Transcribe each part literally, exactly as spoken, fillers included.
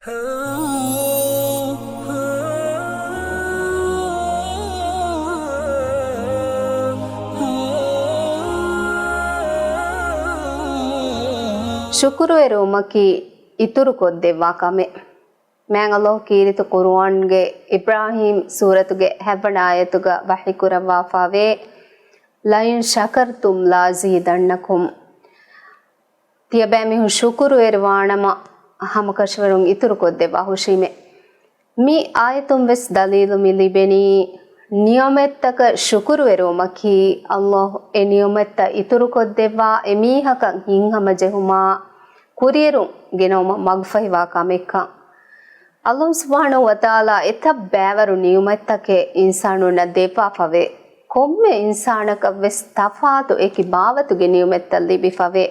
ޝުކުރުވެރިވުމަކީ އިތުރުކޮށްދެއްވާ ކަމެއް. މާތް ﷲ ކީރިތި ޤުރުއާންގެ އިބްރާހީމް ސޫރަތުގެ ހަތްވަނަ އާޔަތުގަ ވަޙީކުރައްވާފަވޭ، "لَئِن شَكَرْتُمْ لَأَزِيدَنَّكُمْ." ތިޔަބައިމީހުން ޝުކުރުވެރިވާނަމަ، ހަމަކަށަވަރުން އިތުރުކޮށްދެއްވާ ހުށީމޭ. މި އާޔަތުން ވެސް ދަލީލު މި ލިބެނީ، ނިޢުމަތްތަކަށް ޝުކުރުވެރިވުމަކީ، ﷲ އެ ނިޢުމަތްތައް އިތުރުކޮށްދެއްވާ، އެ މީހަކަށް ހިތްހަމަޖެހުމާ، ކުރިއެރުން ގެނައުމަށް މަގުފަހިވާ ކަމެއްކަން. ﷲ ސުބްޙާނަހޫ ވަތަޢާލާ އެތައް ބައިވަރު ނިޢުމަތްތަކެއް އިންސާނުންނަށް ދެއްވާފަވޭ. ކޮންމެ އިންސާނަކަށް ވެސް ތަފާތު އެކި ބާވަތުގެ ނިޢުމަތްތައް ލިބިފަވޭ.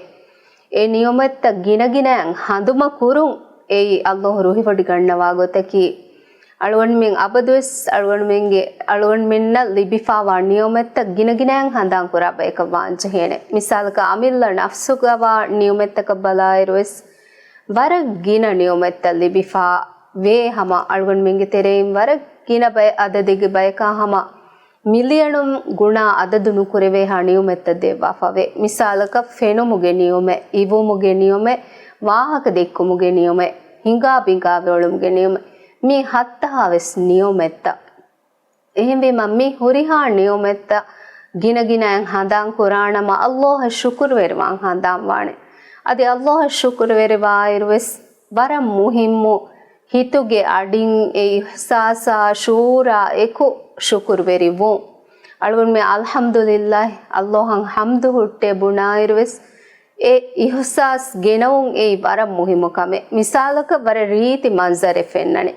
އެ ނިޢުމަތްތައް ގިނަގިނައިން ހަނދުމަ ކުރުން އެއީ ﷲ ރުހިވޮޑިގަންނަވާ ގޮތަކީ. އަޅުގަނޑުމެން އަބަދުވެސް އަޅުގަނޑުމެންގެ، އަޅުގަނޑުމެންނަށް ލިބިފާވާ ނިޢުމަތްތައް ގިނަގިނައިން ހަނދާންކުރާ ބަޔަކަށް ވާންޖެހޭނެ. މިސާލަކަށް، އަމިއްލަ ނަފްސުގަވާ ނިޢުމަތްތަކަށް ބަލާއިރުވެސް، ވަރަށް ގިނަ ނިޢުމަތްތައް ލިބިފާ ވޭ ހަމަ، އަޅުގަނޑުމެންގެ ތެރެއިން ވަރަށް ގިނަ ބައެއް އަދަދެއްގެ ބަޔަކާ ހަމަ މިލިއަނުން ގުނާ އަދަދު ނުކުރެވޭހާ ނިޢުމަތްތައް ދެއްވާފަވޭ. މިސާލަކަށް، ފެނުމުގެ ނިޢުމަތް، އިވުމުގެ ނިޢުމަތް، ވާހަކަ ދެއްކުމުގެ ނިޢުމަތް، ހިނގާ ބިނގާވެއުޅުމުގެ ނިޢުމަތް، މި ހައްތަހާވެސް ނިޢުމަތްތައް. އެހެންވީމަ، މި ހުރިހާ ނިޢުމަތްތައް ގިނަގިނައިން ހަނދާން ކުރާނަމަ، ﷲ އަށް ޝުކުރުވެރިވާން ހަނދާންވާނެ. އަދި ﷲ އަށް ޝުކުރުވެރިވާއިރުވެސް ވަރަށް މުހިއްމު، ހިތުގެ އަޑިން އެ އިޙްސާސާ ޝުޢޫރާ އެކު ޝުކުރުވެރިވުން. އަޅުގަނޑުމެން އަލްޙަމްދުލިއްލާހި، ﷲ އަށް ޙަމްދު ހުއްޓޭ ބުނާއިރުވެސް، އެ އިޙްސާސް ގެނައުން އެއީ ވަރަށް މުހިއްމު ކަމެއް. މިސާލަކަށް، ވަރަށް ރީތި މަންޒަރެއް ފެންނަނީ.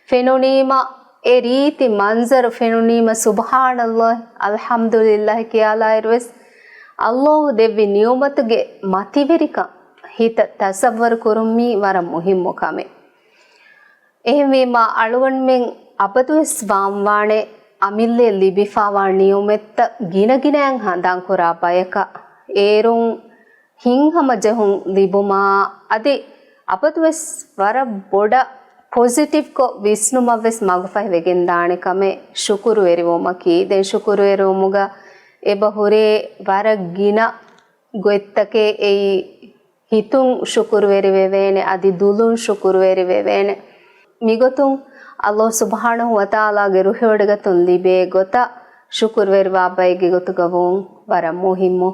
ފެނުނީމަ، އެ ރީތި މަންޒަރު ފެނުނީމަ، ސުބްޙާނައްލާހި، އަލްޙަމްދުލިއްލާހި ކިޔާލާއިރުވެސް، ﷲ ދެއްވި ނިޢުމަތުގެ މަތިވެރިކަން ހިތަށް ތަޞައްވަރު ކުރުން މީ ވަރަށް މުހިއްމު ކަމެއް. އެހެންވީމަ، އަޅުގަނޑުމެން އަބަދުވެސް ވާންވާނެ، އަމިއްލައަށް ލިބިފާވާ ނިޢުމަތްތައް ގިނަގިނައިން ހަނދާންކުރާ ބަޔަކަށް. އޭރުން ހިތްހަމަޖެހުން ލިބުމާ، އަދި އަބަދުވެސް ވަރަށް ބޮޑަށް ޕޮޒިޓިވްކޮށް ވިސްނުމަށްވެސް މަގުފަހިވެގެންދާނެ ކަމެއް ޝުކުރުވެރިވުމަކީ. ދެން ޝުކުރުވެރިވުމުގަ އެބަ ހުރޭ ވަރަށް ގިނަ ގޮތްތަކެއް އެއީ. ހިތުން ޝުކުރުވެރިވެވޭނެ، އަދި ދުލުން ޝުކުރުވެރިވެވޭނެ. މިގޮތުން ﷲ ސުބްޙާނަހޫ ވަތަޢާލާގެ ރުހިވޮޑިގަތުން ލިބޭ ގޮތަށް ޝުކުރުވެރިވާ ބައެއްގެ ގޮތުގަ ވުން ވަރަށް މުހިއްމު.